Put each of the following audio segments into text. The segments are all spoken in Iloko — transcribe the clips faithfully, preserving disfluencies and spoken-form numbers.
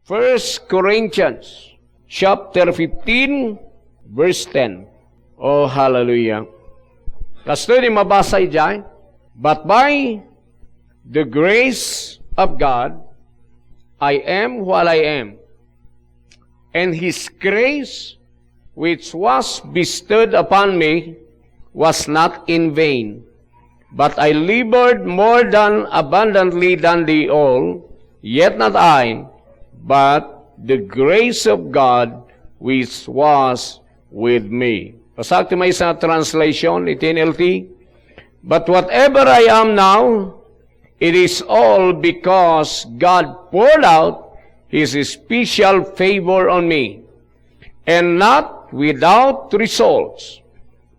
First Corinthians chapter fifteen, verse ten. Oh, hallelujah. Kastoy ti mabasa idiay, "But by the grace of God, I am what I am. And His grace, which was bestowed upon me, was not in vain. But I labored more than abundantly than they all, yet not I, but the grace of God which was with me." Basaek ti maysa a translation, iti N L T. "But whatever I am now, it is all because God poured out His special favor on me, and not without results.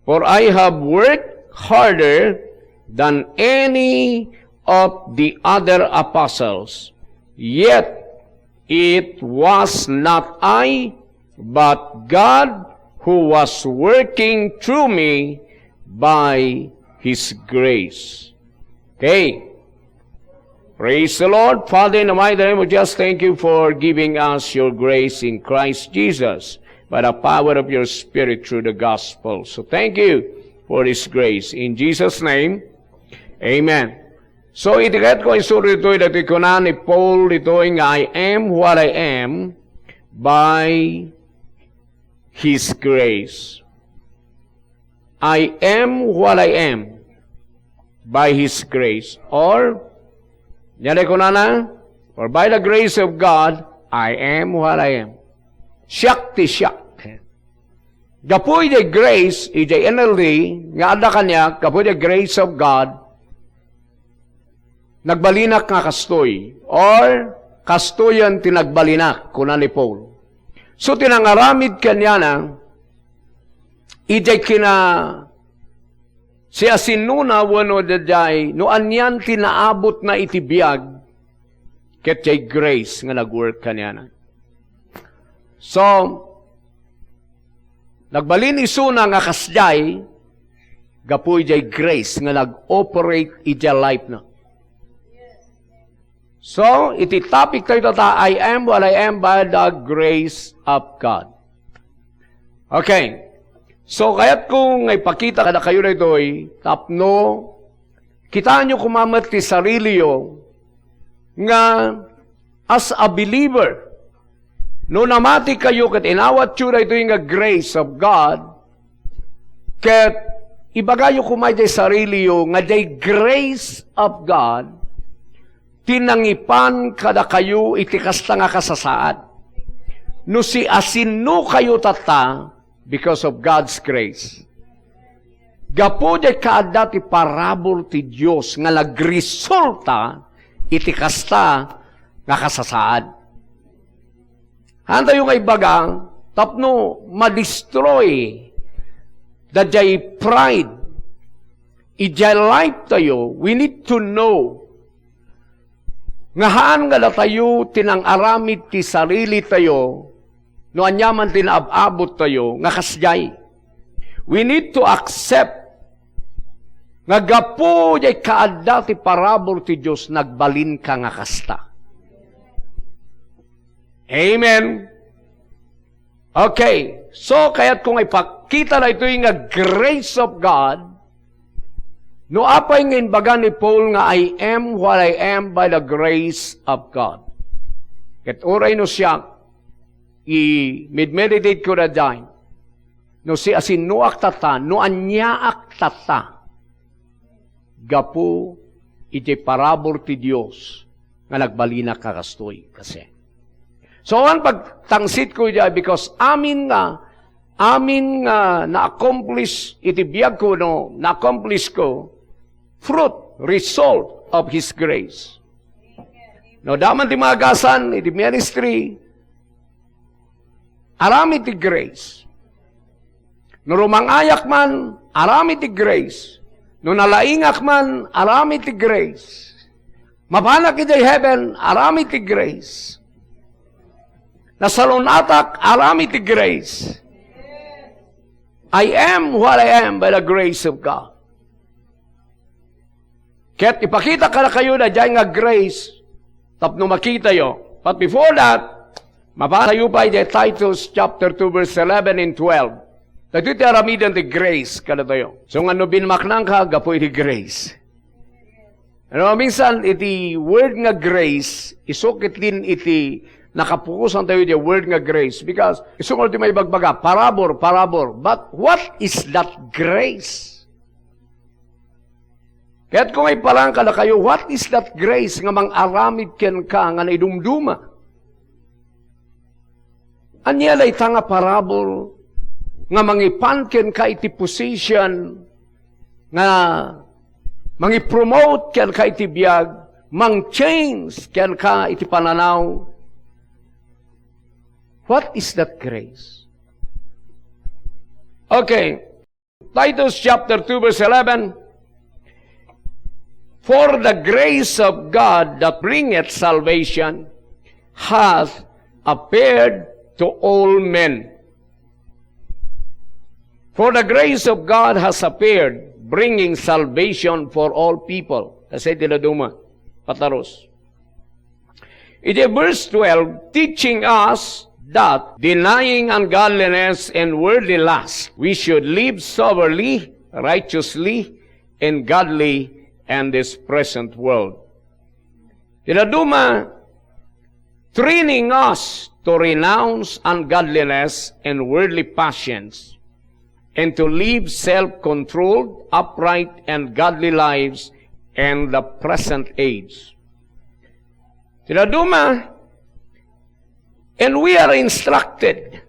For I have worked harder than any of the other apostles, yet it was not I, but God who was working through me by His grace." Okay. Praise the Lord. Father, in the mighty name of Jesus, thank you for giving us your grace in Christ Jesus by the power of your Spirit through the gospel. So thank you for this grace. In Jesus' name, amen. So, iti kayatko nga isuro ditoy, dagiti kuna ni Paul ditoy nga, "I am what I am by His grace." "I am what I am by His grace." Or, ania ti kunana? "Or by the grace of God, I am what I am." Siak ti siak. Gapu idiay grace, idiay N L T, nga adda kaniak, gapu idiay grace of God, nagbalinak nga kastoy, or kastoyen ti nagbalinak, kuna ni Paul. So, ti nangaramid kaniana, idiay kina-, siasinnona wenno daydiay, no anian ti naabutna iti biag, ket diay grace nga nag-work kaniana. So, nagbalin isuna nga kasdiay, gapu idiay grace nga nag-operate idiay life na. So, iti topic tayo ta, "I am what I am by the grace of God." Okay. So, kayatko nga ipakita kadakayo daytoy, tapno kitaenyo koma met ti sariliyo nga as a believer, no namati kayo ket inawatyo daytoy nga grace of God, ket ibagayo koma idiay sariliyo nga diay grace of God ti nangipan kadakayo iti kasta nga kasasaad. No siasinokayo tatta, because of God's grace. Gapu diay kaadda ti parabur ti Dios nga nagresulta iti kasta nga kasasaad. Haantayo nga ibaga, tapno ma-destroy daydiay pride idiay life tayo, we need to know nga haan nga datayo ti nangaramid ti sarili tayo no aniaman ti naab-abot tayo nga kasdiay. We need to accept nga gapu diay kaadda ti parabur ti Dios, nagbalinka nga kasta. Amen. Okay. So, kayatko nga ipakita daytoy nga grace of God. No apay nga imbaga ni Paul nga, "I am what I am by the grace of God." Ket uray no siak, i-med-meditate ko daydiay. No siasinoak tatta, no aniaak tatta, gapu iti parabur ti Dios nga nagbalinak nga kastoy, kasi. So, awan pagtangsit ko idiay, because amin nga, amin nga na-accomplish iti biag ko, no, na-accomplish ko, fruit, result of His grace. No, daman ti maagasan iti ministry, aramid ti grace. No rumangayak man, aramid ti grace. No nalaingak man, aramid ti grace. Mapanak idiay heaven, aramid ti grace. Nasalun-atak, aramid ti grace. I am what I am by the grace of God. Ket ipakita kadakayo daydiay nga grace tapno makitayo. But before that, Mabasa tayo pay idiay Titus chapter two, verse eleven and twelve. Daytoy ti aramiden ti grace kadatayo. So, nga no binmaknangka, gapu iti grace. Ano, minsan, iti word nga grace, isu ketdin iti nakapukosan tayo iti word nga grace. Because, isu nga ti maibagbaga, parabur, parabur. But what is that grace? Kayatka nga ipalan kadakayo, what is that grace nga mang-aramid kenka nga naidumduma? Ania dayta nga parabur nga mangipan kenka iti position nga mangipromote kenka iti biag, mang-change kenka iti pananaw? What is that grace? Okay. Titus chapter two, verse eleven, "For the grace of God that bringeth salvation hath appeared to all men." For the grace of God has appeared, bringing salvation for all people. Kasi dinaduma, pataros. Iti verse twelve, teaching us that denying ungodliness and worldly lust, we should live soberly, righteously, and godly in this present world. Dinaduma, training us to renounce ungodliness and worldly passions, and to live self-controlled, upright, and godly lives in the present age. Dinaduma, and we are instructed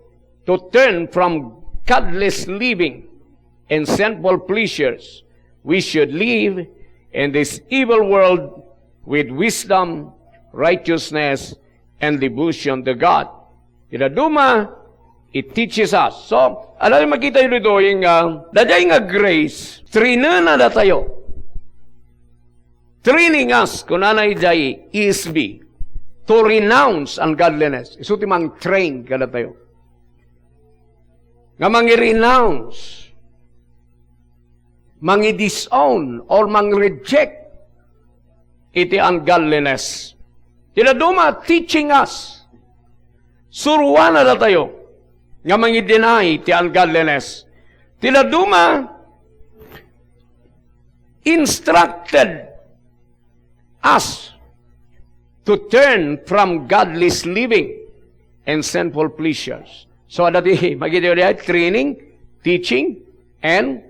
to turn from godless living and sinful pleasures. We should live in this evil world with wisdom, righteousness, and devotion to God. Dinaduma, it teaches us. So, alam mo, makita yun dito, yung, ah, daydiay nga grace, trinena datayo. Training us, kunana idiay E S V, to renounce ungodliness. Isu ti mang-train kadatayo. Nga mangi-renounce, mangi-disown, or mang-reject iti ungodliness. Dinaduma, teaching us. Suruana datayo nga mangi-deny ti ungodliness. Dinaduma, instructed us to turn from godless living and sinful pleasures. So, adda ti, makita tayo diay, training, teaching, and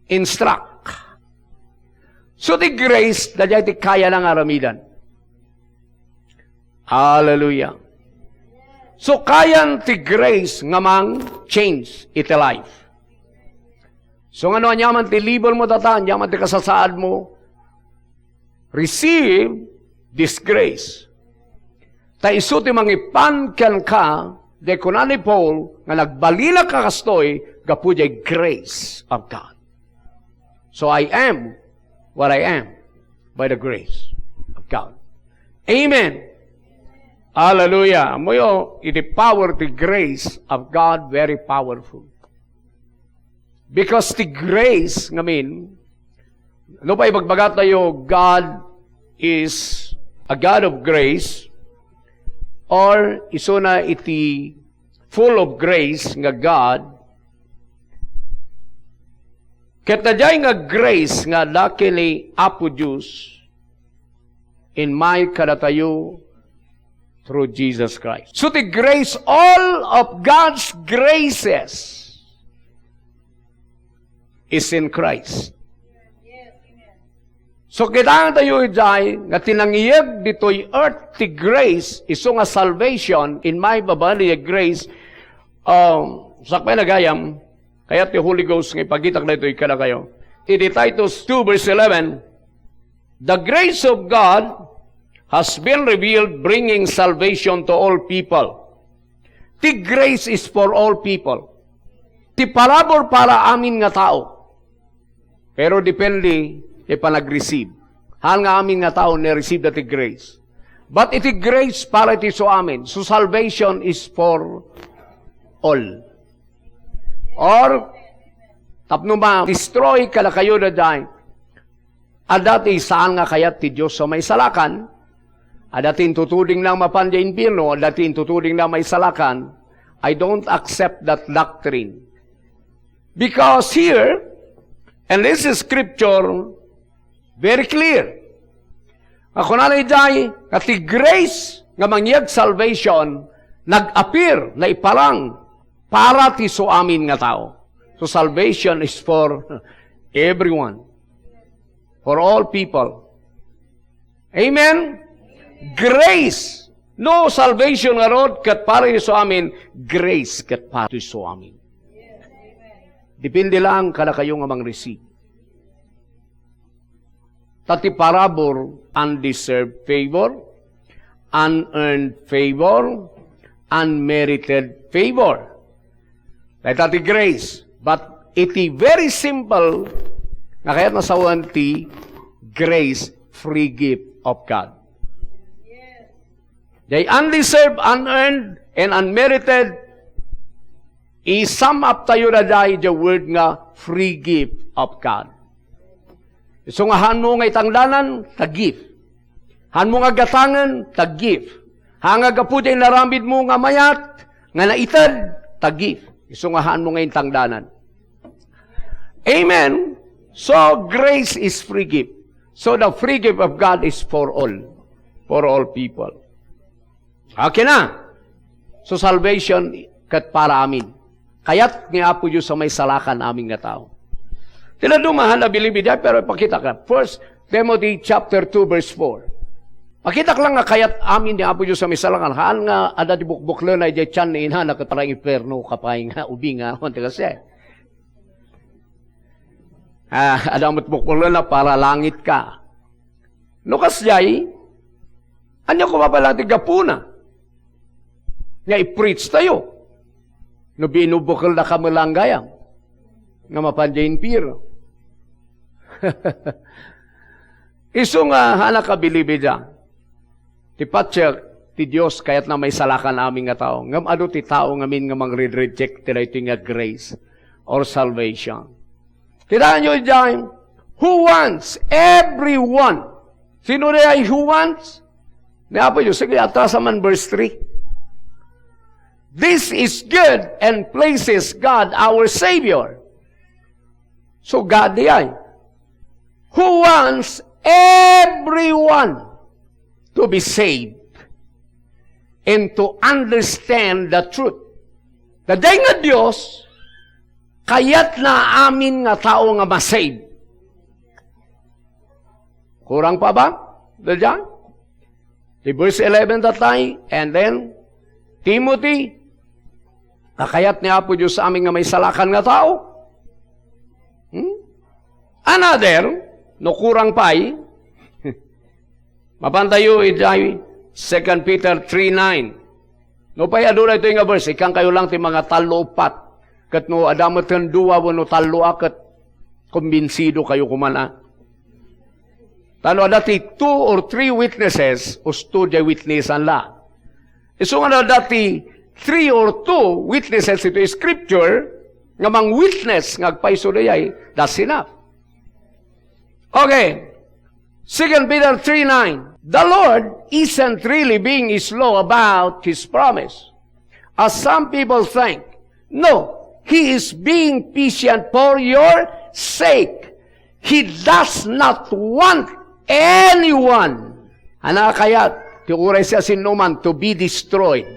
instruct. So, ti grace, daydiay ti kayana nga aramiden. Hallelujah. So, kayan ti grace nga mang-change iti life. So, nga no, aniaman ti level mo dayta, aniaman ti kasasaad mo, receive this grace. Ta isu ti mangipan kenka, di kuna ni Paul, nga nagbalinaka kastoy gapu diay grace of God. So I am what I am by the grace of God. Amen. Hallelujah. Ammoyo, iti power ti grace of God, very powerful. Because ti grace, ngamin, no pay ibagbaga tayo, God is a God of grace, or isuna iti full of grace nga God, ket daydiay nga grace nga adda ken ni Apo Dios, immay kadatayo through Jesus Christ. So ti grace, all of God's graces is in Christ. So, kitaentayo idiay nga ti nangiyeg ditoy earth ti grace, isu nga salvation, immay babaen ti grace, um, sakbay nga gayam, kayat ti Holy Ghost nga ipakitak daytoy kadakayo. Iti Titus two verse eleven, "The grace of God has been revealed, bringing salvation to all people." Ti grace is for all people. Ti parabur para amin nga tao. Pero depende ti panag-receive. Haan nga amin nga tao ni-receive da ti grace. But iti grace para iti isu amin. So salvation is for all. Or, tapno ma-destroy kadakayo daydiay, adda ti saan nga kayat ti Dios a maisalakan, Adda ti intutudingna mapan idiay impierno, adda ti intutudingna maisalakan. I don't accept that doctrine. Because here, and this is scripture, very clear. Nga kunana idiay, nga ti grace nga mangyeg salvation, nag-appear, naiparang para ti isu amin nga tao. So salvation is for everyone, for all people. Amen? Grace. No salvation ngarud ket para isu amin, grace ket para isu amin. Depende lang kadakayo nga mang-receive. Ta ti parabur, undeserved favor, unearned favor, unmerited favor. Dayta ti grace. But iti very simple, nga kayat nga sawen ti grace, free gift of God. Diay undeserved, unearned, and unmerited, i-sum up tayo na diay the word nga free gift of God. Isu nga haanmo nga itangdanan, ta gift. Haanmo nga gatangen, ta gift. Haan nga gapu diay inaramidmo nga mayat, nga naited, ta gift. Isu nga haanmo nga intangdanan. Amen. So, grace is free gift. So, the free gift of God is for all. For all people. Okay na. So, salvation ket para amin. Kayat ni Apo Dios a maisalakan amin nga tao. Ti dadduma, haan a bilibid, pero ipakitak. First Timothy chapter two, verse four. Pakitak lang nga kayat amin ni Apo Dios a maisalakan. Haan nga adda ti bukbuklenna idiay tiyan ni inana ket para impierno ka pay nga ubing nga, awan ti kasta. Ah, adda met bukbuklenna para langit ka. No kasdiay, ania koma pay laeng ti gapuna nga i-preach tayo? No binubukelda ka met laeng gayam nga mapan idiay impierno. Isu nga haan a kabilibida. Ti patiek ti Dios kayatna maisalakan amin nga tao. Ngem adu ti tao ngamin nga mangre-reject ti daytoy nga grace or salvation. Kitaenyo idiay, who wants? Everyone. Sino diay who wants? Ni Apo Dios. Sige, atrasa man verse three. This is good and pleases God our Savior. So God diay, who wants everyone to be saved and to understand the truth. Daydiay nga Dios, kayatna amin nga tao nga ma-save. Kurang pa ba? Daydiay? Ti verse eleven tatay, and then, Timothy, kakayat ni Apo Dios amin nga maisalakan nga tao. Hmm? Another, no kurang pay, mapantayo idiay Second Peter three nine. No pay adu daytoy nga verse, ikkankayo lang ti mga tallo, uppat. Ket no adda met dua wenno tallo a, ket kumbinsido kayo koma a. Ta no adda ti two or three witnesses, usto diay witnessan la. Isu nga no adda ti three or two witnesses iti Scripture nga mang-witness nga agpayso dayay, that's enough. Okay. Second Peter three nine, the Lord isn't really being slow about His promise, as some people think. No, He is being patient for your sake. He does not want anyone, ania kayat, ti uray siasinoman, to be destroyed,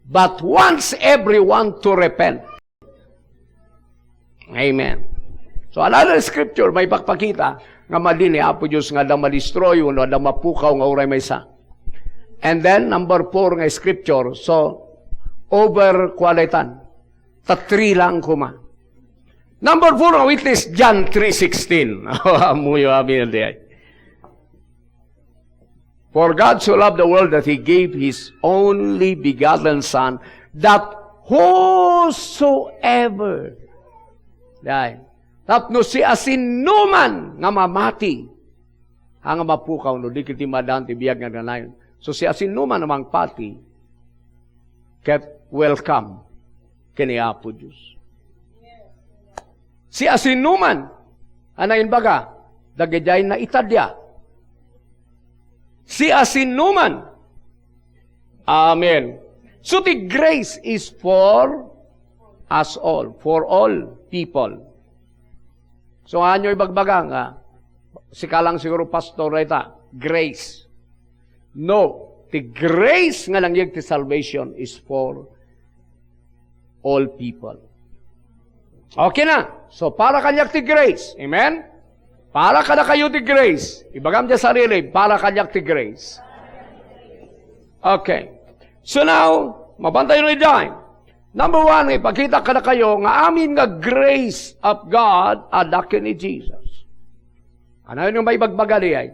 but wants everyone to repent. Amen. So, another scripture maipakpakita nga madi ni Apo Dios nga adda madestroy wenno adda mapukaw nga uray maysa. And then, number four nga scripture. So, over kuadaytan. Ta three lang koma. Number four nga witness, John three sixteen. Ammoyo amin diay. For God so loved the world that He gave His only begotten Son, that whosoever, diay, tapno siasinoman nga mamati, haan nga mapukaw no di ket madan ti biag nga agnanayon. So siasinoman a mangpati, ket welcome ken ni Apo Dios. Siasinoman a naimbaga, dagidiay naitadia. Siasinoman. Amen. So, ti grace is for us all, for all people. So, ano ibagbaga nga, sika lang siguro, pastor, ita, grace. No, ti grace nga nangyeg ti salvation is for all people. Okay na. So, para kaniak ti grace. Amen? Para kadakayo ti grace. Ibagam ti sarili, para kaniak ti grace. Okay. So now, mapantayo na idiay. Number one, ipakita kadakayo nga amin nga grace of God, adda ken ni Jesus. Kanayon nga maibagbaga diay?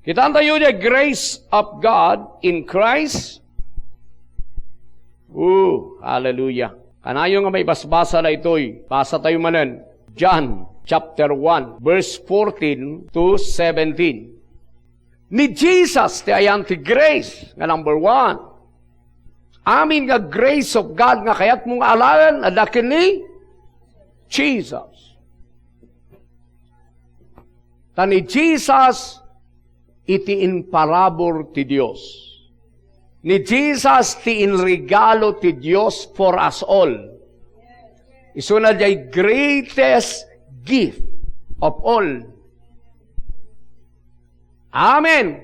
Kitaan tayo the grace of God in Christ. Oh, hallelujah. Kanayon nga maibasbasa daytoy. Basa tayo manen. John chapter one, verse fourteen to seventeen. Ni Jesus ti ayan ti grace nga number one. Amin nga grace of God nga kayatmo nga alaen, adda ken ni Jesus. Ta ni Jesus iti imparabur ti Dios. Ni Jesus ti inregalo ti Dios for us all. Isuna diay greatest gift of all. Amen.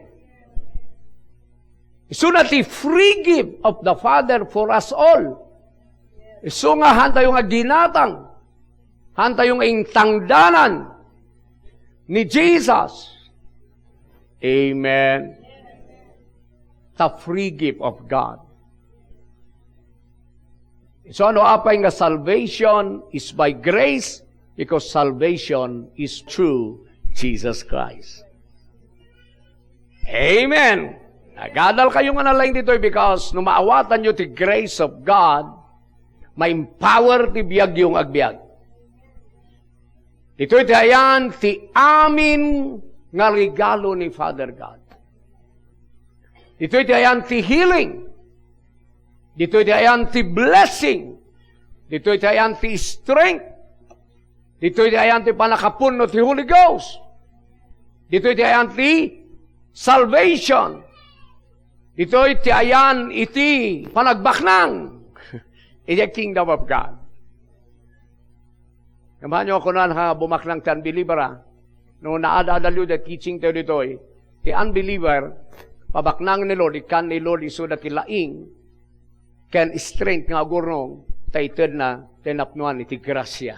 Isuna ti free gift of the Father for us all. Isu nga hantayo nga ginatang, hantayo nga intangdanan ni Jesus. Amen. The free gift of God. So, ano apay nga salvation is by grace? Because salvation is through Jesus Christ. Amen. Nagadal kayo nga nalaing ditoy because no maawatanyo ti grace of God, ma-empower ti biagyo nga agbiag. Ditoy ti ayan ti amin nga regalo ni Father God. Ditoy ti ayan ti healing. Ditoy ti ayan ti blessing. Ditoy ti ayan ti strength. Ditoy ti ayan ti pannakapunno ti Holy Ghost. Ditoy ti ayan ti salvation. Ditoy ti ayan iti panagbaknang. Iti kingdom of God. Kamayo kunan ha bumaknang ti unbeliever, a. No naada-adalyo da teaching tayo ditoy, ti unbeliever, pabaknang ni Lord, ikkan ni Lord, isu da ti laing, ken strength nga agurnong, ta itedna, ti napnuan iti gracia.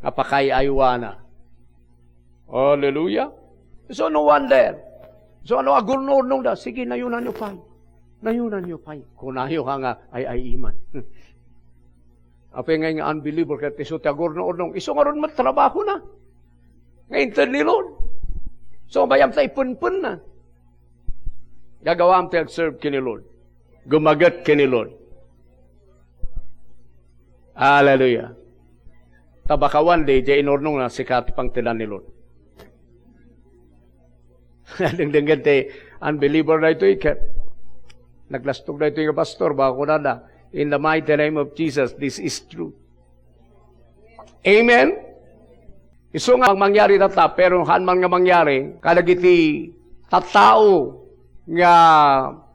Nga pakay-aywana. Hallelujah. So, no wonder. So, ano, agurnong da, sige, nayunanyo pay. Nayunanyo pay. Kunayo ka nga, ay, ay, iman. Apay nga nga unbeliever ket isu ti agurnong-urnong. Isu ngarud met trabahona. Nga inted ni Lord. So, mayam ta ipenpenna. Gagawam ti agserve ken ni Lord. Gumaget ken ni Lord. Hallelujah. Ta baka one day, diay inurnongna sika ti pangtedan ni Lord. Dengdenggen ti unbeliever daytoy, ket naglastog daytoy nga pastor, baka kunada, "In the mighty name of Jesus, this is true." Amen? Isu nga mangyari tatta, pero haan man nga mangyari, kadagiti tattao nga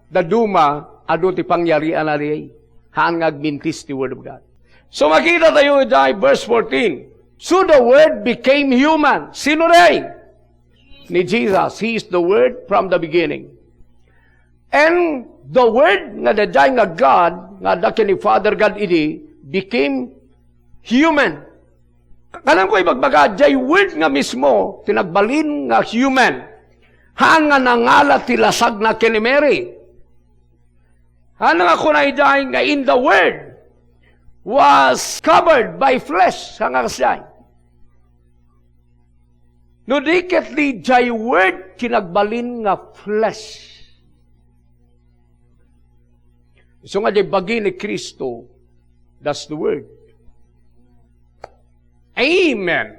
dadduma, adu ti pangyarian a di, haan nga agmintis ti Word of God. So, makita tayo iti verse fourteen. So the Word became human. Sino diay? Ni Jesus. He is the Word from the beginning. And the Word nga daydiay nga God, nga adda ken ni Father God idi, became human. Kananko ibagbaga, diay Word nga mismo, ti nagbalin nga human. Haan nga nangala ti lasagna ken ni Mary. Haan nga kuna idiay nga in the Word was covered by flesh, haan nga kasdiay. No di ket diay Word ti nagbalin nga flesh. Isu nga diay bagi ni Cristo, that's the Word. Amen.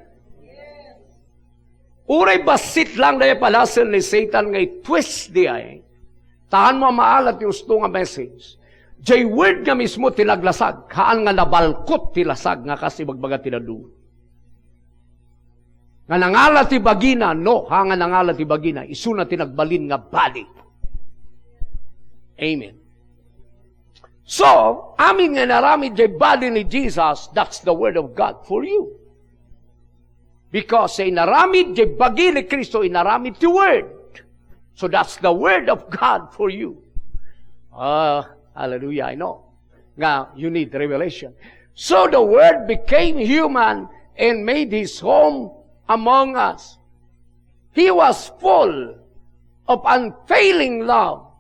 Uray bassit lang diay padasen ni Satan nga i-twist diay, ta haan mo a maala ti usto nga message. Diay Word nga mismo ti naglasag, haan nga nabalkot ti lasag nga kas ibagbaga ti dadduma. Nga nangala ti bagina, no, ha, nga nangala ti bagina, isuna ti nagbalin nga bali. Amen. So, amin nga inaramid jay bali ni Jesus, that's the word of God for you. Because say inaramid jay bagi ni Cristo, inaramid ti word. So that's the word of God for you. Ah, hallelujah, I know. Nga, you need revelation. So the word became human and made his home among us. He was full of unfailing love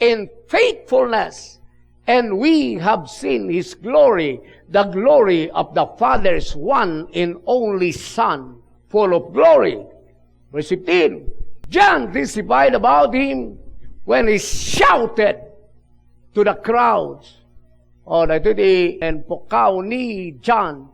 and faithfulness, and we have seen his glory, the glory of the Father's one and only Son, full of glory. Verse fifteen, John testified about him when he shouted to the crowds. O, daytoy ti impukaw ni John.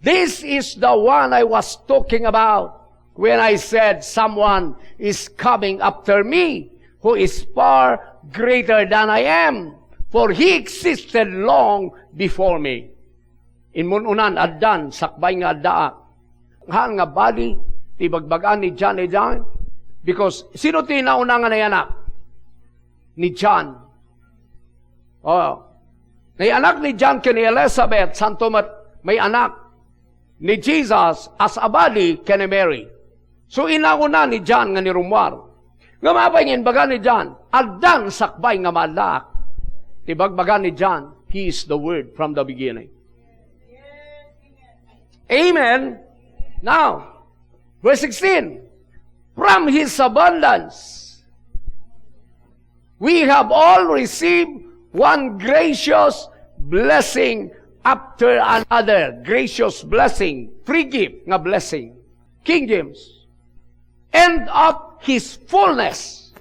This is the one I was talking about when I said, "Someone is coming after me who is far greater than I am, for he existed long before me." Immun-unan, addan, sakbay nga addaak. Haan nga bali ti ibagbaga ni John, ni John. Because sino ti nauna nga nayanak? Ni John. Oh. Nayanak ni John ken ni Elizabeth, santo met mayanak ni Jesus as a bali ken ni Mary. So, inauna ni John nga ni rummuar. Ngem apay nga imbaga ni John, addan sakbay nga maaddaak. Ti ibagbaga ni John, he is the Word from the beginning. Amen. Now, verse sixteen, from his abundance, we have all received one gracious blessing after another. Gracious blessing, free gift nga blessing. King James. And of his fullness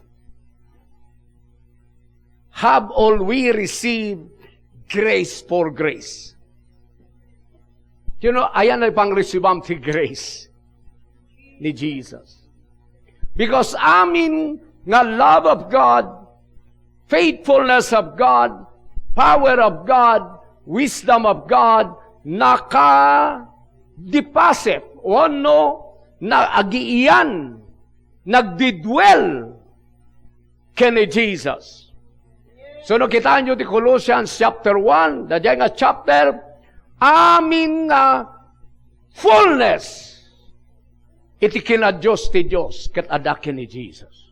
have all we received grace for grace. You know, ayan ay pangresibam ti grace ni Jesus. Because amin nga love of God, faithfulness of God, power of God, wisdom of God, naka-deposit, wenno, naagiian, nagdidwell ken ni Jesus. So, no kitaenyo ti Colossians chapter one, daydiay nga chapter, amin nga fullness iti kinadios ti Dios ket adda ken ni Jesus.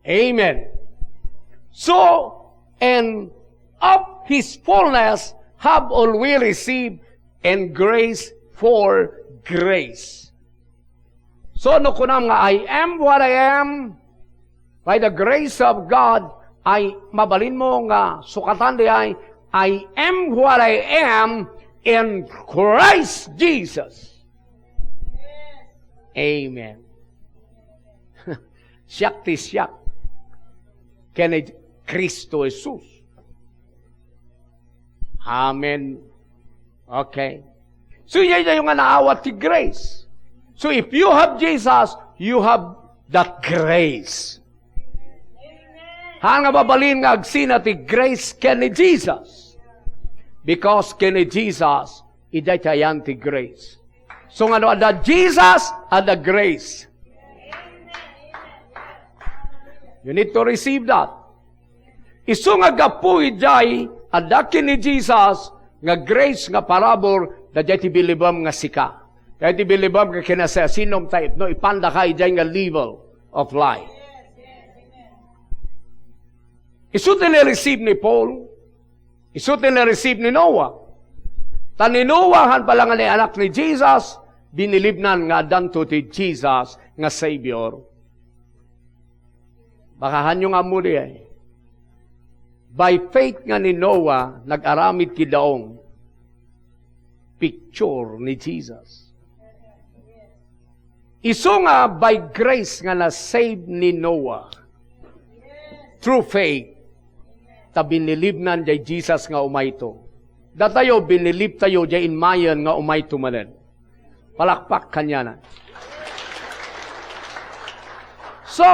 Amen. So, and of his fullness have all we received, and grace for grace. So, no kunam nga, "I am what I am by the grace of God," ay mabalinmo nga sukatan diay, "I am what I am in Christ Jesus." Amen. Siak ti siak ken ni Cristo Jesus. Amen. Okay. So, idiay tayo nga naawat ti grace. So, if you have Jesus, you have that grace. Haan nga mabalin nga agsina ti grace ken ni Jesus. Because ken ni Jesus, idiay ti ayan ti grace. So, nga no adda Jesus, adda grace. You need to receive that. Isu nga gapu idiay adda ken ni Jesus nga grace nga parabur, daydiay ti bilibem nga sika. Daydiay ti bilibem nga kinasasinom ta ipno ipandaka idiay nga level of life. Isu ti ni-receive ni Paul. Isu ti ni-receive ni Noah. Ta ni Noah, haan pay la nga nayanak ni Jesus, binilibnan nga addanto ti Jesus nga Savior. Baka haanyo nga ammo diay. By faith nga ni Noah, nag-aramid ti daong. Picture ni Jesus. Isu nga by grace nga na-save ni Noah through faith, ta binilibnan jay Jesus nga umayto. Datayo, binilib tayo jay immayen nga umayto manen. Palakpak kaniana. So,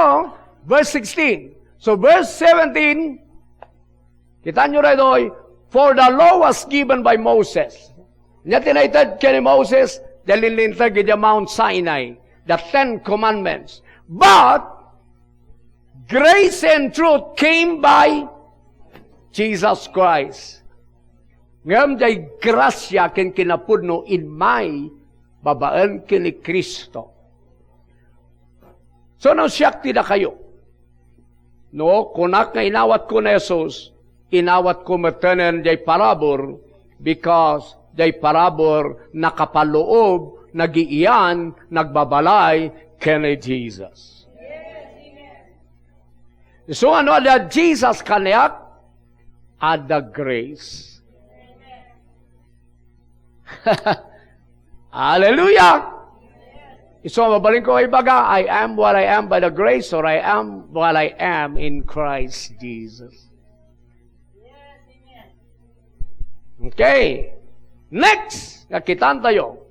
verse sixteen. So, verse seventeen, kitaenyo daytoy, "For the law was given by Moses." Ania ti naited ken ni Moses? Diay linlinteg idiay Mount Sinai, the Ten Commandments. But grace and truth came by Jesus Christ. Ngem diay gracia ken kinapudno immay babaen ken ni Cristo. So, no siak ti dakayo, no kunak nga inawatko ni Jesus, inawatko metten diay parabur, because diay parabur nakapaloob, nagiian, nagbabalay ken ni Jesus. Isu nga no adda Jesus kaniak, adda grace. Hallelujah! Isu nga mabalinko nga ibaga, "I am what I am by the grace, or I am what I am in Christ Jesus." Okay. Next, nga kitantayo,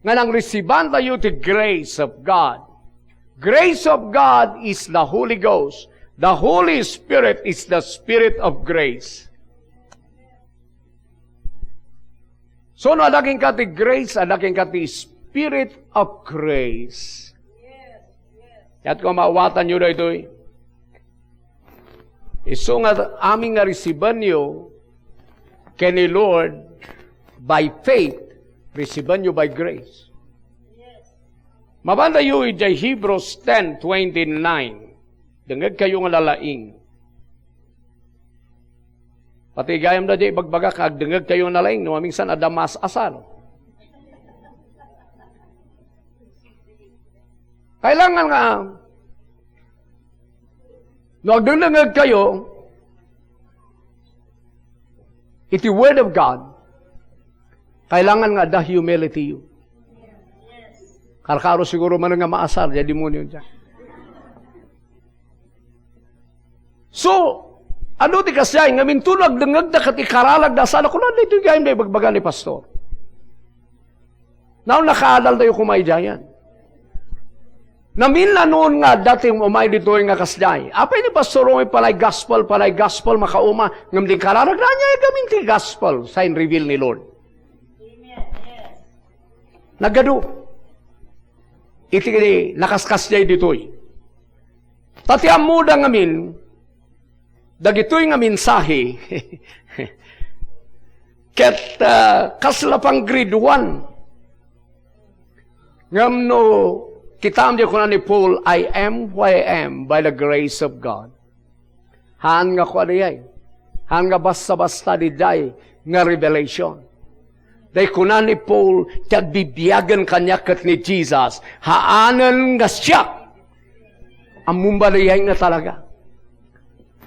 nga nangresibantayo ti grace of God. Grace of God is the Holy Ghost. The Holy Spirit is the Spirit of grace. So, no adda kenka ti grace, adda kenka ti Spirit of grace. Ket kung maawatanyo daytoy, isu nga amin nga resibenyo ken ni Lord by faith, resibenyo by grace. Mabantayo idiay Hebrews ten twenty-nine. Dengngegkayo nga nalaing. Pati gayam da di ibagbagak, agdengngegkayo nga nalaing, no maminsan adda maas-asar. Kailangan nga, no agdengdengngegkayo iti Word of God, kailangan nga adda humility you. Karkaro siguro man nga maasar, diay demonio diay. So, adu ti kasdiay, ngamin tulo agdengngegda ket ikararagda, saan a kuna, daytoy gayam da ibagbaga ni pastor. Now, nakaadaltayo koma idiayen. Namin-anon nga adda ti umay ditoy nga kasdiay. Apay ni Pastor Romy, palay gospel, palay gospel, makauma. Ngem di kararagda, ania gamin ti gospel, sa in-reveal ni Lord. Nagadu. Iti nakaskasdiay ditoy. Ta ti ammoda ngamin, dagitoy nga mensahe, ket, ah, kasla pang grade one. Ngem no kitam, di kuna ni Paul, "I am who I am by the grace of God." Haan nga kua diay. Haan nga basta-basta diay nga revelation. Diay kuna ni Paul, ti agbibiagen kaniak ket ni Jesus, haanen nga siak. Ammom ba diay nga talaga?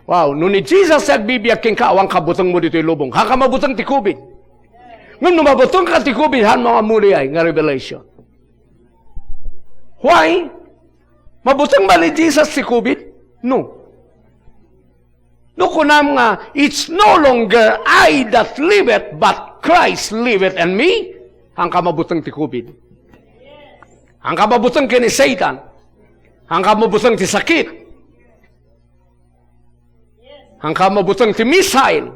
Wow, no ni Jesus ti agbibiag kenka, awan kabutengmo ditoy lubong. Haanka mabuteng ti COVID. Ngem no mabutengka ti COVID, haanmo ammo diay nga revelation. Why? Mabuteng ba ni Jesus ti COVID? No. No kunam nga, "It's no longer I that liveth, but Christ liveth in me." Haanka mabuteng ti COVID. Haanka mabuteng ken ni Satan. Haanka mabuteng ti sakit. Haanka mabuteng ti missile.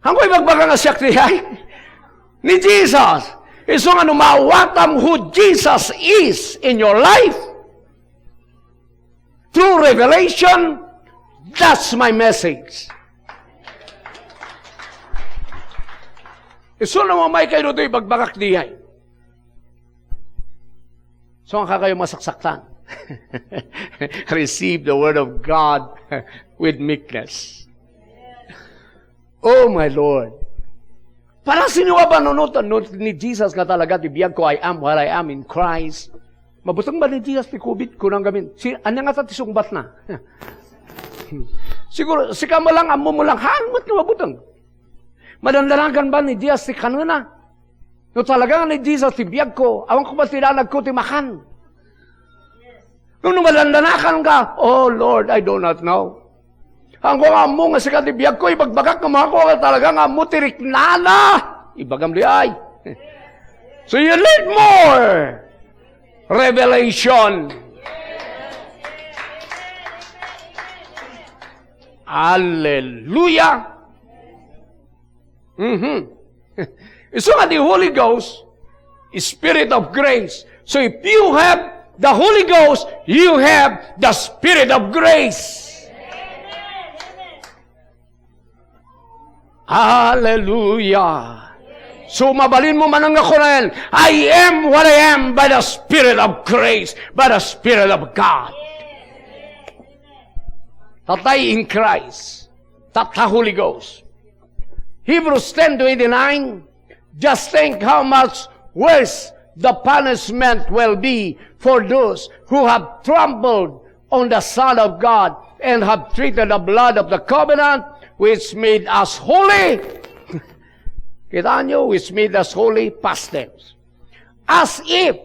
Haanko ibagbaga nga siak diay? Ni Jesus. Isu nga no maawatam who Jesus is in your life, through revelation, that's my message. Isu no umay kayo ditoy ibagbagak diay. So, nga kayo masaksaktan. Receive the word of God with meekness. Oh, my Lord. Para sino nga ba no, no, no, ni Jesus nga talaga ti biag ko, "I am what I am in Christ." Mabuteng ba ni Jesus ti COVID? Kunam gamin. Si, ania nga ta ti sungbatna? Siguro, sika mo lang, ammo mo lang, haan met nga mabuteng. Madandanagan ba ni Jesus ti kanena? No talaga nga ni Jesus ti biag ko, awan ko ba ti danag ko ti makan? No, no madandanakan ka, "Oh Lord, I do not know." Haanko nga ammo nga sika ti biag ko, ibagbagak nga mako nga talaga nga ammo ti riknana. Ibagam diay. So you need more revelation. Hallelujah. Mhm. Isu nga di Holy Ghost, Spirit of grace. So if you have the Holy Ghost, you have the Spirit of grace. Hallelujah. So, mabalin mo man nga kunen, "I am what I am by the Spirit of grace, by the Spirit of God." Tattay in Christ. Tatta Holy Ghost. Hebrews ten twenty-nine, just think how much worse the punishment will be for those who have trampled on the Son of God and have treated the blood of the covenant which made us holy. Kita nyo, which made us holy, past tense. As if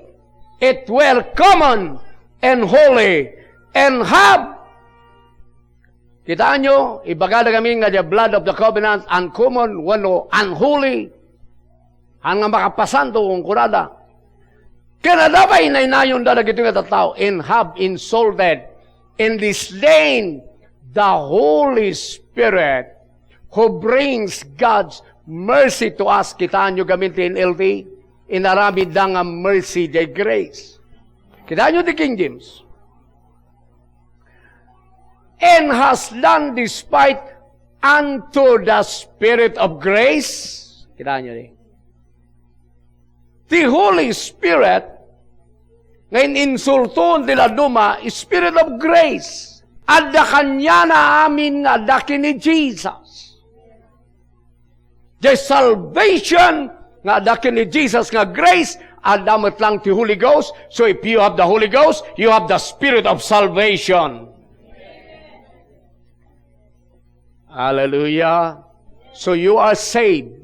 it were common and holy and have Kita nyo, ibagada kami nga the blood of the covenant, uncommon, wenno unholy. Haan nga makapasanto, kunada. Ken adda pay naynayonda dagitoy nga tattao, and have insulted and disdained the Holy Spirit who brings God's mercy to us. Kita nyo gamin ti N L T? Inaramidda nga mercy, the grace. Kita nyo ti King James? And has done despite unto the Spirit of grace. Kita nyo ni? Ti Holy Spirit, nga in-insulton ti dadduma, Spirit of grace. Adda kaniana amin nga adda ken ni Jesus. The salvation nga adda ken ni Jesus nga grace, adda met lang ti Holy Ghost. So if you have the Holy Ghost, you have the Spirit of salvation. Hallelujah. So you are saved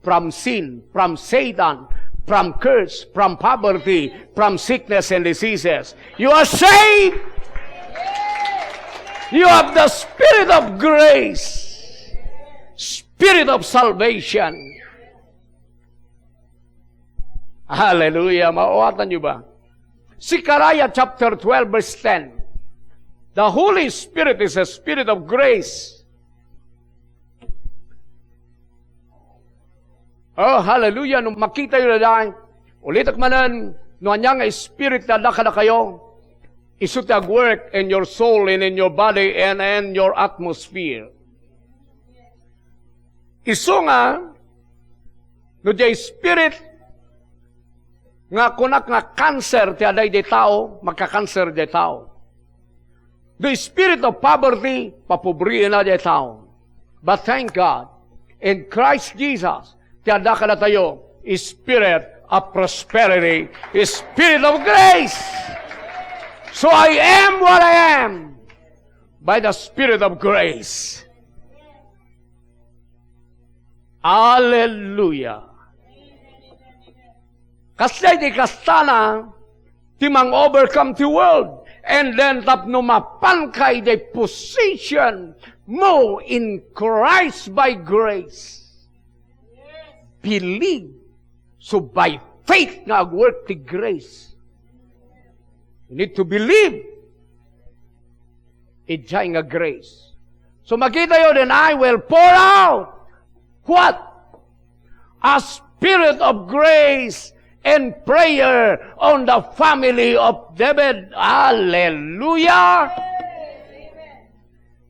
from sin, from Satan, from curse, from poverty, from sickness and diseases. You are saved. You have the Spirit of grace, Spirit of salvation. Hallelujah. Maawatan nyo ba? Zechariah chapter twelve, verse ten. The Holy Spirit is a spirit of grace. Oh, hallelujah. No makita yo dayta, ulitek manen, no ania nga spirit ti adda kadakayo, isu ti agwork in your soul and in your body and in your atmosphere. Isu nga, no diay spirit nga kunak nga cancer ti adda idiay tao, magka-cancer diay tao. The spirit of poverty, papobrienna diay tao. But thank God, in Christ Jesus, ti adda kadatayo, Spirit of prosperity, Spirit of grace. So I am what I am by the Spirit of grace. Hallelujah. Kasla iti kastana ti mang-overcome ti world. And then tapno mapanka iti position mo in Christ by grace. Believe. So by faith nga agwork ti grace. You need to believe. Idiay nga grace. So makita yo, then I will pour out what? A spirit of grace and prayer on the family of David. Hallelujah!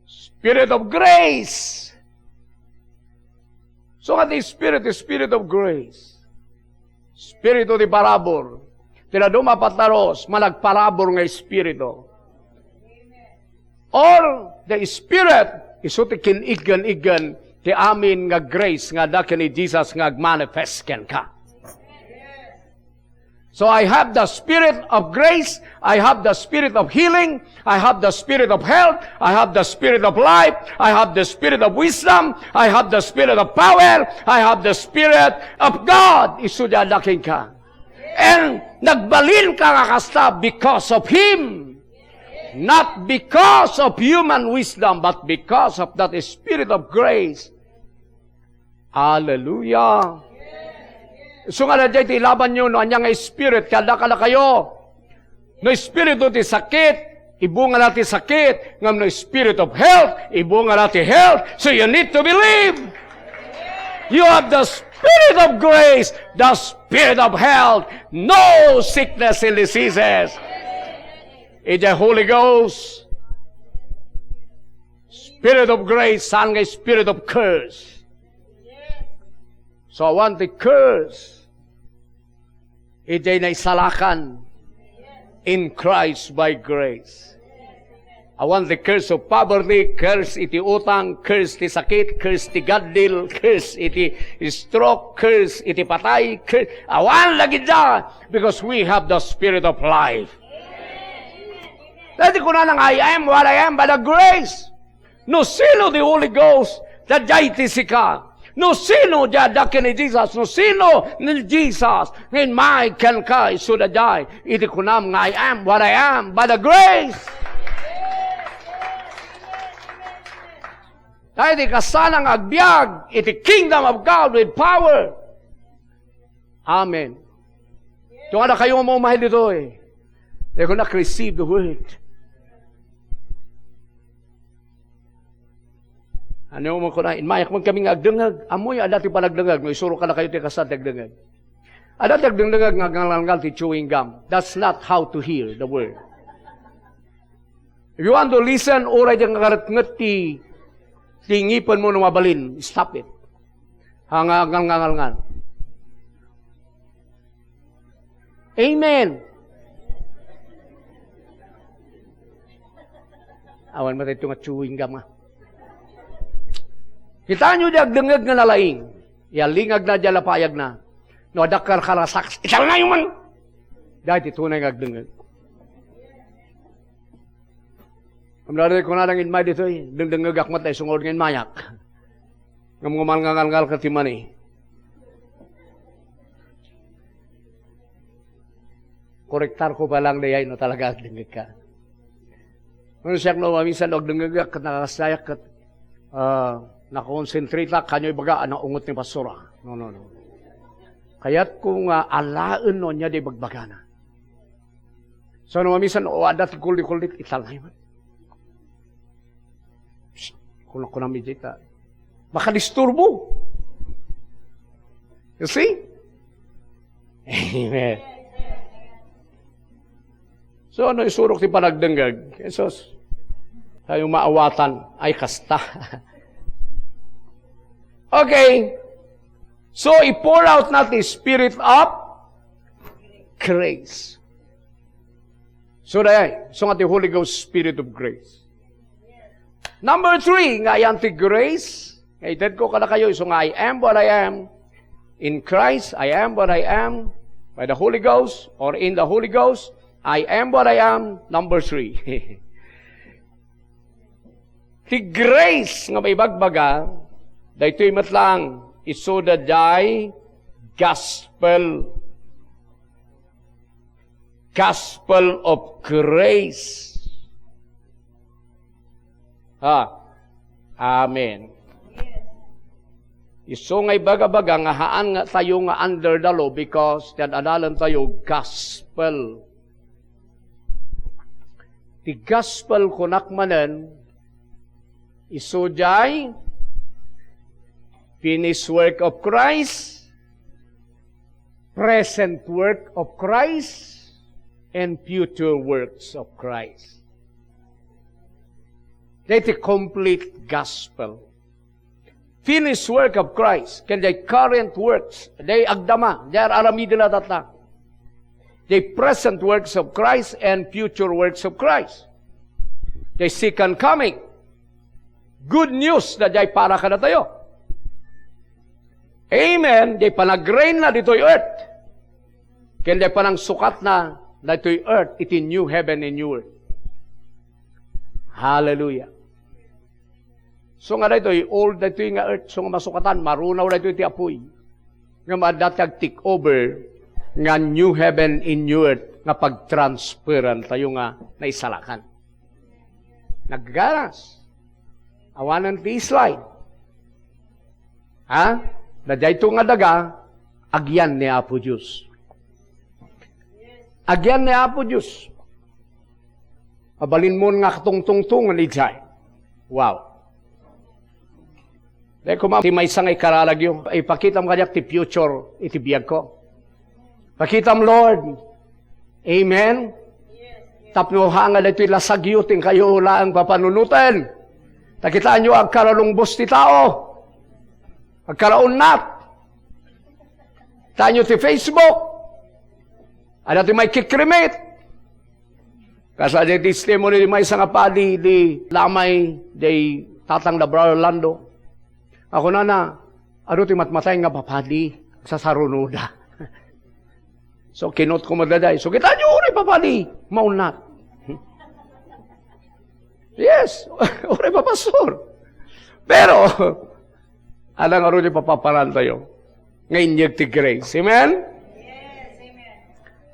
Spirit of grace. So nga ti Spirit, Spirit of grace. Spiritu ti parabur. Ti dadduma, patlaros, managparabur nga Espiritu. Or the Spirit, isu ti kiniggan-iggan ti amin nga grace nga adda ken ni Jesus nga agmanifest kenka. So I have the Spirit of grace, I have the Spirit of healing, I have the Spirit of health, I have the Spirit of life, I have the Spirit of wisdom, I have the Spirit of power, I have the Spirit of God. Isu ti adda kenka. And nagbalinka nga kasta because of Him. Not because of human wisdom, but because of that Spirit of grace. Hallelujah. Isu nga daydiay ti ilabanyo no ania nga spirit ti adda kadakayo. No espiritu ti sakit, ibungana ti sakit. Ngem no spirit of health, ibungana ti health. So you need to believe. You have the s-, Spirit of grace, the spirit of health, no sickness and diseases. Idiay Holy Ghost, Spirit of grace, saan nga spirit of curse. So, awan ti curse idiay naisalakan in Christ by grace. Awan ti curse of poverty, curse iti utang, curse ti sakit, curse ti gaddil, curse iti stroke, curse iti patay, curse, awan dagita, because we have the spirit of life. Dati kunana nga, "I am what I am by the grace." No sino ti Holy Ghost, daydiay ti sika. No sino ti adda ken ni Jesus, no sino ni Jesus, nga immay kenka, isu daydiay. Iti kunam nga, "I am what I am by the grace." Daydiay kasana nga agbiag iti kingdom of God with power. Amen. Ito nga na kayo mo mahal dito eh. They could not receive the word. Ano mo ko na, inmayak man kami nga agdengeg. Amoy, adda ti panagdengeg. No, isuro ka na kayo ti kasat ti agdengeg. Adda ti agdengdengeg nga ngalngal ti chewing gum. That's not how to hear the word. If you want to listen, uray di nga karetnget ti, ti ngipen mo no mabalin, stop it. Nga ngalngal. Amen. Awan matay ito nga chewing gum nga. Kita nyo di agdengeg nga nalaing. Yalingag na di alapayag na. No, adda karkarasak. Italna yung man. Dahil ito na yung agdengeg. Amnari ko na lang inmay ditoy, dengdengegak met ay sungod nga inmayak. Ngem ngumalngangalngal ka ti mani. Korektar ko pa lang dayay no talaga agdengngeg ka. Ngem siak no, maminsan no agdengngegak ket nakakasayak ket, ah, nakonsentrate ak, kanyo ibaga, a naungot ni pastor, ah. No, no, no. Kayat ko nga alaen no ania di bagbagana. So, no, minsan, o, adda ti kuldi-kuldi, italay man. Psst, kuna-kuna mi dita. Makadisturbo. You see? Amen. So, ano isurok ti panagdengngeg? Jesus, tayo maawatan. Ay, kasta. Okay. So, i-pour out na ti Spirit of grace. So, dayay, so nga ti Holy Ghost, Spirit of grace. Number three, nga ayan ti grace. Nga ited ko kada kayo, so nga I am what I am in Christ, I am what I am by the Holy Ghost, or in the Holy Ghost, I am what I am. Number three. Ti grace nga maibagbaga, daytoy met lang, isu daydiay gospel. Gospel of grace. Ha? Amen. Isu nga ibaga-baga nga haan nga tayo nga under the law because ti ad-adalen tayo gospel. Ti gospel kunak manen, isu jay finished work of Christ, present work of Christ, and future works of Christ. Daytoy complete gospel. Finished work of Christ, ken the current works, day agdama, day ar-aramiden a tatta. The present works of Christ and future works of Christ. The second coming. Good news na jay para kadatayo. Amen. Jay panagreign na ditoy earth. Ken jay panangsukatna daytoy earth iti new heaven and new earth. Hallelujah. So nga daytoy, old daytoy nga earth, so nga masukatan, marunaw daytoy ti apuy. Nga maadda ti ag-take over nga new heaven and new earth nga pagtransferan tayo nga naisalakan. Nagganas. Awanan ti slide. Ha? Daytoy nga daga, agyan ni Apo Dios. Agyan ni Apo Dios. Mabalinmon nga katungtungtongan idiay. Wow. Dai koma ti maysa nga ikararagyo, ipakitam kaniak ti future iti biagko. Pakitam, Lord. Amen? Tapno haan nga daytoy lasagyo, ti inkayo laeng papanunoten. Ta kitaenyo, agkaralungbos ti tao. Agkaraunnat. Kitaenyo ti Facebook. Adda ti maikikrimit. Kasla diay testimony ti maysa nga padi, di lamay, diay tatangna, Brother Lando. Kunana, "Adu ti matmatay nga papadi, sasarunoda." So, kinutko met daydiay. So, kitaenyo, uray papadi, maunnat. Yes, uray papastor. Pero, adda ngarud ti papaparantayo nga inyeg ti grace. Amen? Yes, amen.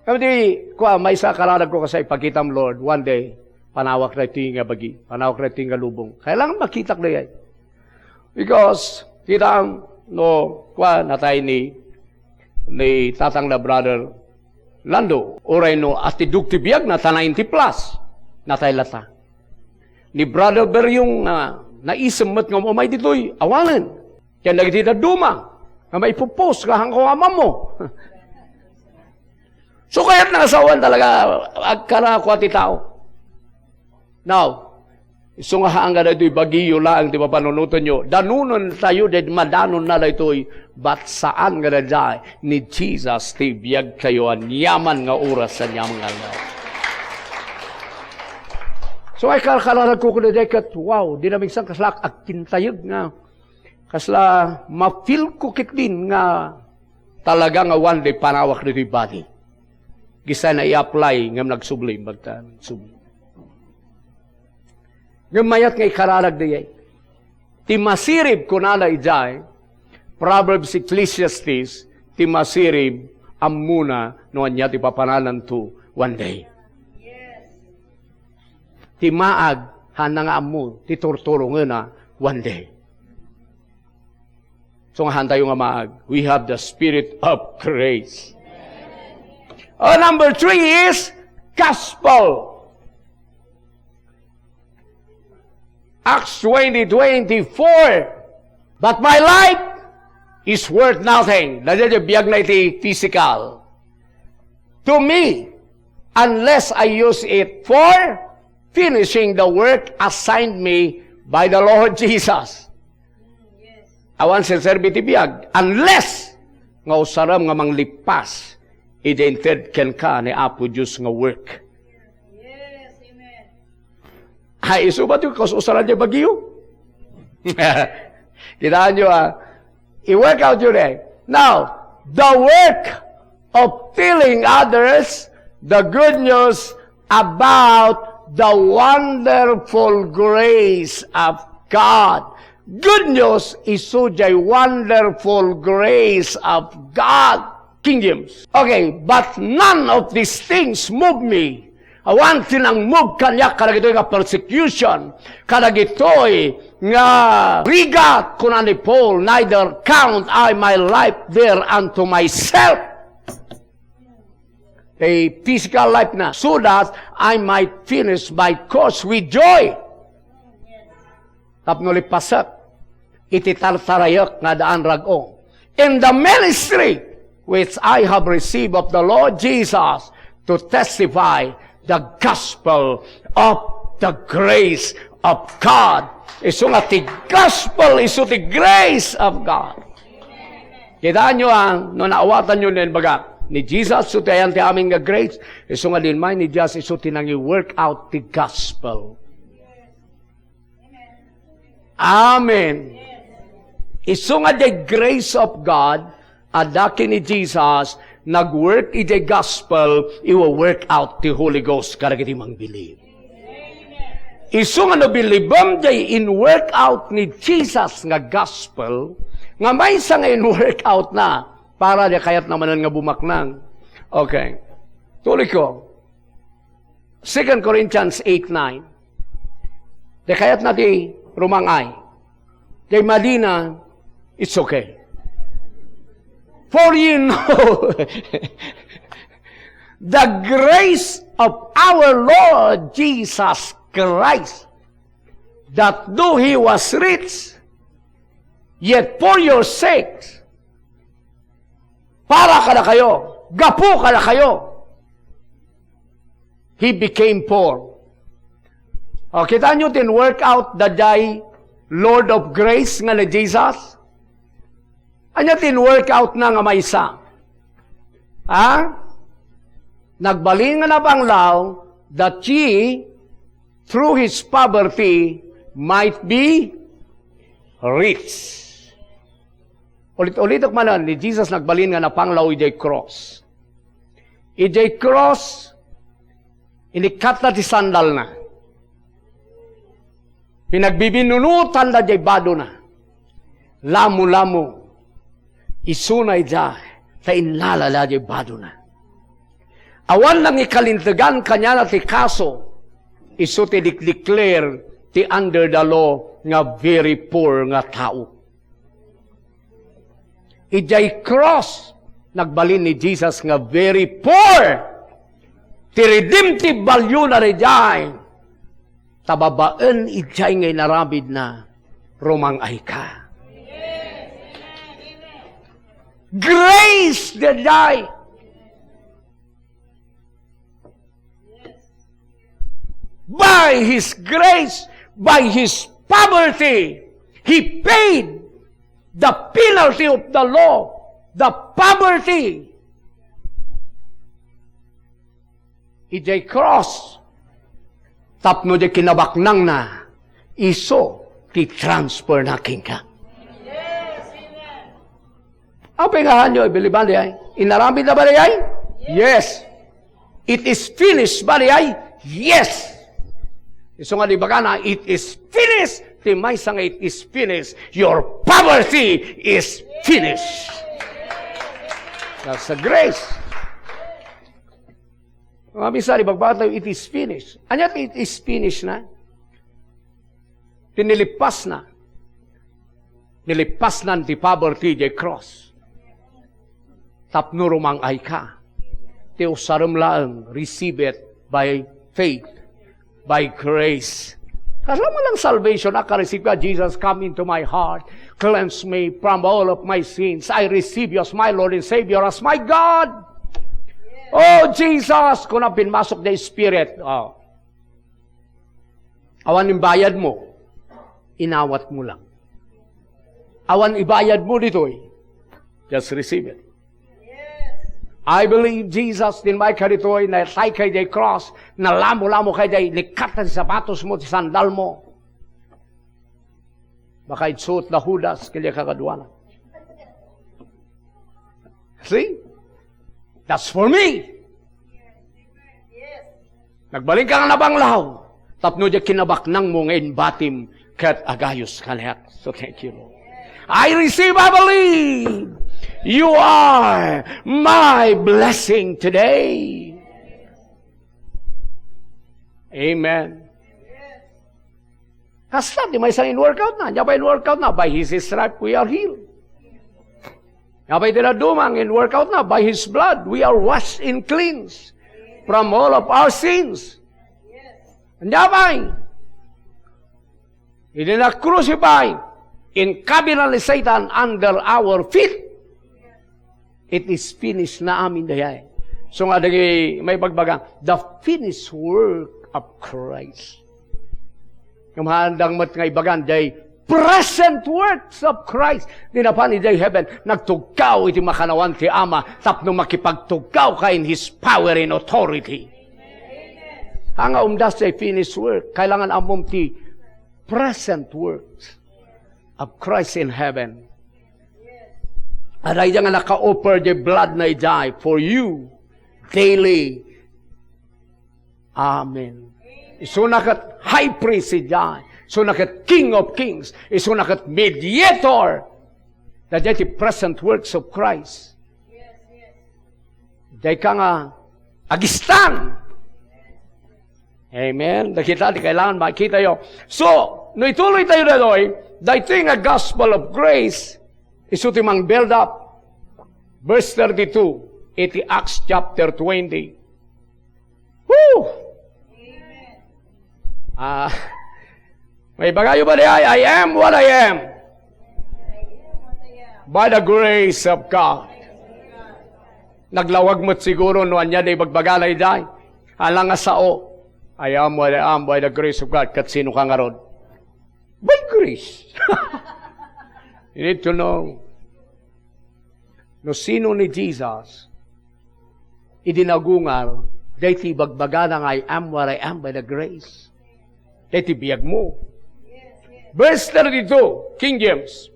Kami ti, kua, maysa kararagko, kasla ipakitam, Lord, one day, panawak daytoy nga bagi, panawak daytoy nga lubong. Kailangan makitak daydiay. Because, kita, no, kua, natay ni, ni tatangna, Brother Lando, uray no, atiddog ti biagna, ta ninety plus, natay latta. Ni Brother Beryong, ah, naisem met nga umay ditoy, awanen. Ken dagiti dadduma nga maipupos nga haanko nga ammo. So, kayatna nga sawen talaga, agkara kua ti tao. Now, isu nga haan nga daytoy bagiyo laeng ti papanunotenyo, danonentayo, daydi madanonna daytoy, but saan nga daydiay ni Jesus ti biagtayo aniaman nga oras, aniaman nga aldaw. So, ay, kar-, kararagko daydiay ket, wow, dinamiksan, kasla ak-, agkintayeg nga, kasla ma-feel ko ketdin nga talaga nga one day panawak daytoy body. Kista na i-apply ngem nagsubli, bagta nagsubli. Ngem mayat nga ikararag daydiay. Ti masirib, kunana idiay, Proverbs, Ecclesiastes, ti masirib, ammona no ania ti papanananto one day. Ti maag, haanna nga ammo ti turturongena one day. So, nga haantayo nga maag, we have the spirit of grace. Oh, number three is gospel. Acts twenty twenty-four. "But my life is worth nothing." Daydiay biagna iti physical. "To me, unless I use it for finishing the work assigned me by the Lord Jesus." Awan serserbi ti biag, unless nga usarem nga manglippas iti inted kenka ni Apo Dios nga work. Ay, isu ba ti kaus-usaran ti bagiyo? Kitaenyo, ah. I-work out yun eh. Now, the work of telling others the good news about the wonderful grace of God. Good news, isu diay wonderful grace of God. King James. Okay, "But none of these things move me." Awan ti nang-move kaniak kadagitoy nga persecution, kadagitoy nga rigat, kuna ni Paul, "Neither count I my life dear unto myself." A physical life na, "so that I might finish my course with joy." Tapno lippasek iti tartarayek nga addaan rag-o. "In the ministry which I have received of the Lord Jesus to testify the gospel of the grace of God." Isu nga ti gospel, isu ti grace of God. Kitaenyo, ah, no naawatanyo nga imbagak, ni Jesus isu ti ayan ti amin nga grace, isu nga diay ni Jesus isu ti nangi-work out ti gospel. Amen. Isu nga the grace of God, adda ken ni Jesus, nag-work idiay gospel, iwa-work out ti Holy Ghost kadagiti mangbilib. Isu nga no bilibem diay in-work out ni Jesus nga gospel, nga maysa nga in-work out na, para di kayatna manen nga bumaknang. Okay. Tuloy ko. Second Corinthians eight nine. Di kayatna ti rumang-ay. Di madina, it's okay. For you know the grace of our Lord Jesus Christ, that though he was rich, Yet for your sakes, para kadakayo, gapu kadakayo, He became poor. O, kitaenyo ti in-work out daydiay Lord of Grace nga ni Jesus? Ania ti in-work out na nga maysa? Ha? Nagbalin nga napanglaw that ye, through his poverty, might be rich. Ulit-ulitek manen, ni Jesus nagbalin nga napanglaw idiay cross. Idiay cross, inikkatna ti sandalna. Pinagbibinunotanda diay badona. Lamo-lamo, isuna ida ta inlalala diay badona. Awan nangikalintegan kaniana ti kaso, isu ti dikdikler ti under the law nga very poor nga tao. Idiay cross, nagbalin ni Jesus nga very poor. Ti redemptive value na idiay. Ta babaen idiay nga inaramidna, rumang-ay ka. Grace daydiay. By His grace, by His poverty, He paid the penalty of the law, the poverty. Idiay cross, tapno diay kinabaknangna, isu ti transfer na kenka. Apay nga hanyo, ibilibali ay? Inaramid na ba di ay? Yes. It is finished ba di ay? Yes. Isu nga di bagana, it is finished. Ti maysa nga it is finished. Your poverty is finished. That's a grace. Mga bisa, di bagbaga tayo, it is finished. Ania ti it is finished na? Ti nilippasna. Nilippasnan ti poverty diay cross. Tapno rumang-ay ka. Ti usarem laeng, receive it by faith, by grace. Kasla man lang salvation, a, ka-receive ka, "Jesus, come into my heart. Cleanse me from all of my sins. I receive you as my Lord and Savior, as my God." "Oh, Jesus," kuna, binmasok diay Spirit. Oh. Awan imbayad mo, inawat mo lang. Awan ibayad mo ditoy, just receive it. I believe Jesus, tinmay ka ditoy, natay ka idiay cross, nalamo-lamo ka idiay, nikkat ti sapatos mo, ti sandal mo. Baka itsuot da Judas, kanya kakaduana. See? That's for me. Nagbalin ka nga napanglaw, tapno diay kinabaknang mo nga imbatim ket agayos kaniak. So thank you, Lord. I receive, I believe. You are my blessing today. Amen. Kasta, ti maysa in-workout na. Ania pay in-workout na? By His stripe, we are healed. Ania pay ti dadduma nga in-workout na? By His blood, we are washed and cleansed from all of our sins. Ania pay? Idi na-crucify, inkabilan ni Satan under our feet. It is finished na amin dayay. So nga, dagiti maibagbaga, the finished work of Christ. Ngem haandang met nga ibagan, the present works of Christ. Di napan idiay heaven, nagtugkaw iti makannawan ti Ama, tapno makipagtugkaw ka in His power and authority. Ania nga umdas ti finished work, kailangan ammom ti present works of Christ in heaven. Adda ida nga naka-offer the blood na idiay for you daily. Amen. Isuna ket high priest idiay. Isuna ket King of Kings. Isuna ket mediator. Daydiay ti present works of Christ. Dayka nga agistan. Amen. Nakita, di kailangan makitayo. So, no ituloy tayo daytoy, daytoy nga gospel of grace, isu ti mang build up. Verse thirty-two, iti Acts chapter twenty. Woo! Ah, maibagayo ba di ay, "I am what I am"? By the grace of God. Naglawag met siguro no ania da ibagbagana idiay. Ala nga sao. I am what I am by the grace of God. Ket sino ka ngarud? By grace. You need to know. No sino ni Jesus, idi nagungar, daytoy ibagbagana nga, "I am what I am by the grace." Daytoy biag mo. Verse thirty-two, King James.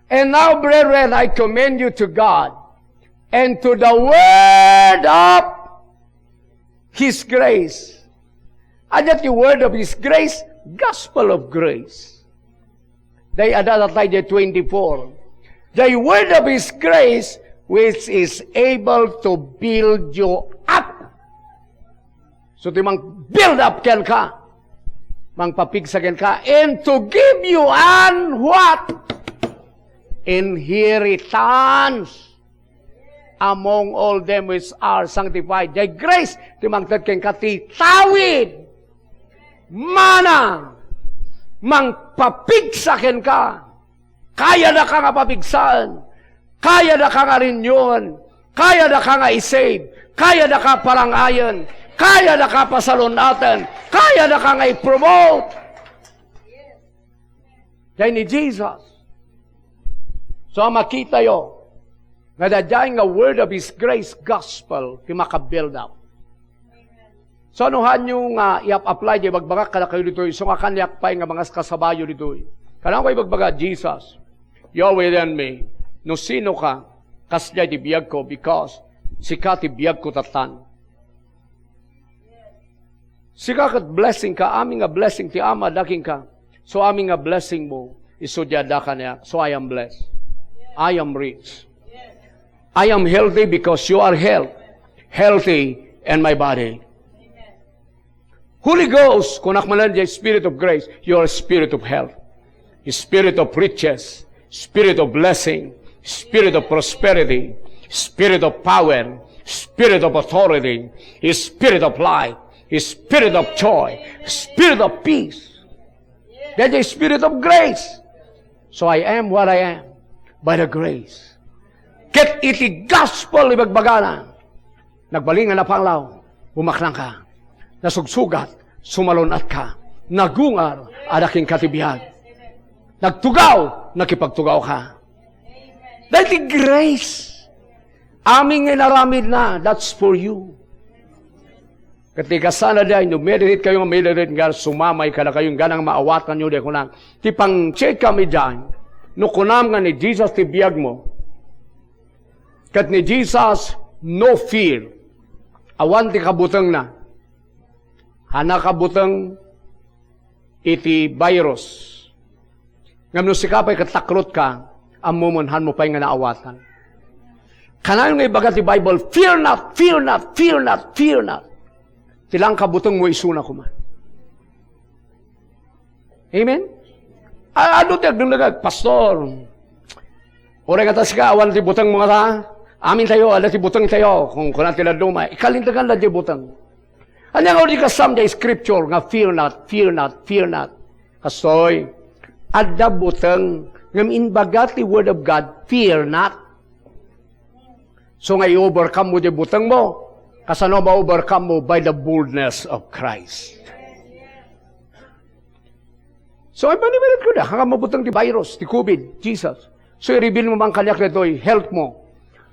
"And now, brethren, I commend you to God and to the word of His grace." And that the word of His grace, gospel of grace. They adda tayo the twenty-four. The word of His grace, which is able to build you up. So, ti mang build up kenka, mangpapigsa kenka, and to give you an what? Inheritance among all them which are sanctified. Jay grace, ti mangted kenka ti tawid. Mana, mangpapigsa kenka. Kayadaka nga papigsaen. Kayadaka nga renewen. Kayadaka nga i-save. Kayadaka parangayen. Kayadaka pasalun-aten. Kayadaka nga i-promote. Jay ni Jesus. So, makitayo nga daydiay nga word of His grace gospel ti maka-build up. So, no haanyo nga i-apply di bagbagak kadakayo ditoy, so nga kaniak pay nga mangaskasabayo ditoy. Kanako ibagbaga, Jesus, you're within me. No sino ka, kasdiay ti biag ko because sika ti biag ko tattan. Sika ket blessing ka, amin nga blessing ti Ama adda kenka. So amin nga blessing mo, isu ti adda kaniak. So I am blessed. I am rich. I am healthy because you are health, healthy in my body. Holy Ghost, kunak manen the Spirit of grace, you are a spirit of health. Spirit of riches, Spirit of blessing, Spirit of prosperity, Spirit of power, Spirit of authority, Spirit of light, Spirit of joy, Spirit of peace. That is Spirit of grace. So I am what I am by the grace. Ket iti gospel ibagbagana, nagbalin nga napanglaw, umaknang ka. Nasugsugat, sumalun-at ka. Nagungar, adda kenka ti biag. Nagtugaw, nakipagtugaw ka. Daytoy grace. Amin nga inaramidna, that's for you. Ket ti kasana diay, no meditate kayo nga meditate nga sumamay kadakayo, ingganang maawatanyo diay kunam. Ti pangcheckam idiay, no kunam nga ni Jesus ti biag mo, ket ni Jesus, no fear. Awan ti kabutengna. Haanna kabuteng iti virus. Ngem no sika pay ket takrot ka, ammo met, haanmo pay nga naawatan. Kanayon nga ibaga ti Bible, "Fear not, fear not, fear not, fear not." Ti lang kabuteng mo isuna koma. Amen? A-, ano ti agdengdengag, "Pastor, uray ngata sika, awan ti buteng mo ngata? Amin tayo, adda ti buteng tayo." Kun kuna ti dadduma, ikalintegan da ti buteng. Ania nga udi kasam ti scripture nga, "Fear not, fear not, fear not"? Kastoy, adda buteng, ngem imbaga ti Word of God, "Fear not." So nga i-overcome mo ti buteng mo, kasano ma-overcome mo? By the boldness of Christ. So, ay, panimalit ko na, hanggang mabuteng ti virus, ti covid, Jesus. So, i-reveal mo man kaniak daytoy health mo.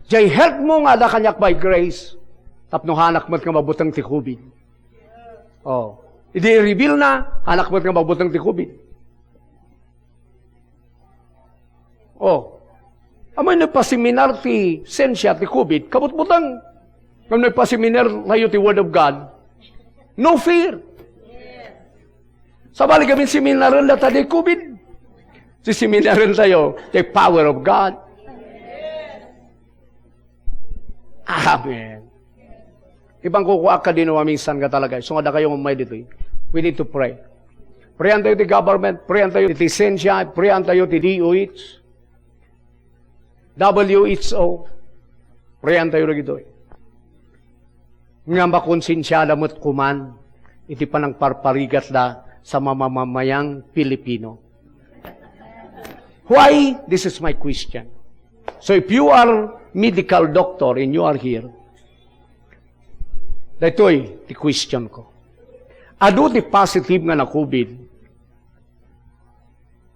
Jay health mo nga adda kaniak by grace. Tapno haanak met nga mabuteng ti covid. Oh. Idi i-reveal na, haanak met nga mabuteng ti covid. Oh. Amoy nagpaseminar ti sensia ti covid, kabutbuteng. Ngem nagpaseminar tayo ti Word of God. No fear. Sabali kami seminaren data ti covid. Ti seminaren tayo, the power of God. Amen. Ibang kukuak ka din, maminsan ka talaga. So, nga da kayo umay ditoy. We need to pray. Prayan tayo ti government, prayan tayo ti sensia, prayan tayo ti D O H, W H O. Prayan tayo dagitoy. Nga makonsensiada met koman iti panangparparigatda sa mamamamayang Pilipino. Why? This is my question. So if you are medical doctor and you are here, daytoy ti question ko. Adu ti positive nga na-COVID.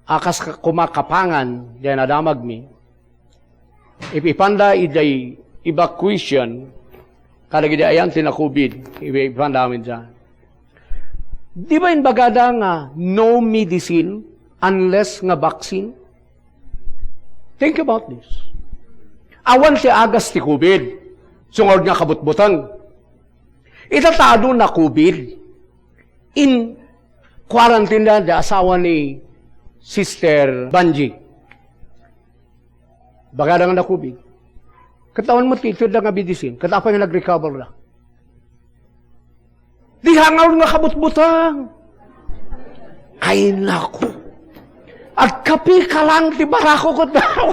A kas ka-, koma kapangan, diay nadamagmi. Ip-ipanda idiay evacuation, kadagidi ayan ti na-COVID, ip-, ipanda amin dyan. Di ba imbagada nga no medicine unless nga vaccine? Think about this. Awan ti agas ti COVID. Sungod nga kabutbutang. Ita ta adu na-COVID. In quarantine da, da asawa ni Sister Banji. Bagada nga na-COVID. Katawan mo, titid da nga medicine. Katapay nga nag-recover da. Di hangaw nga kabutbutang. Ay, naku. Agkapi ka lang ti barako ko daw.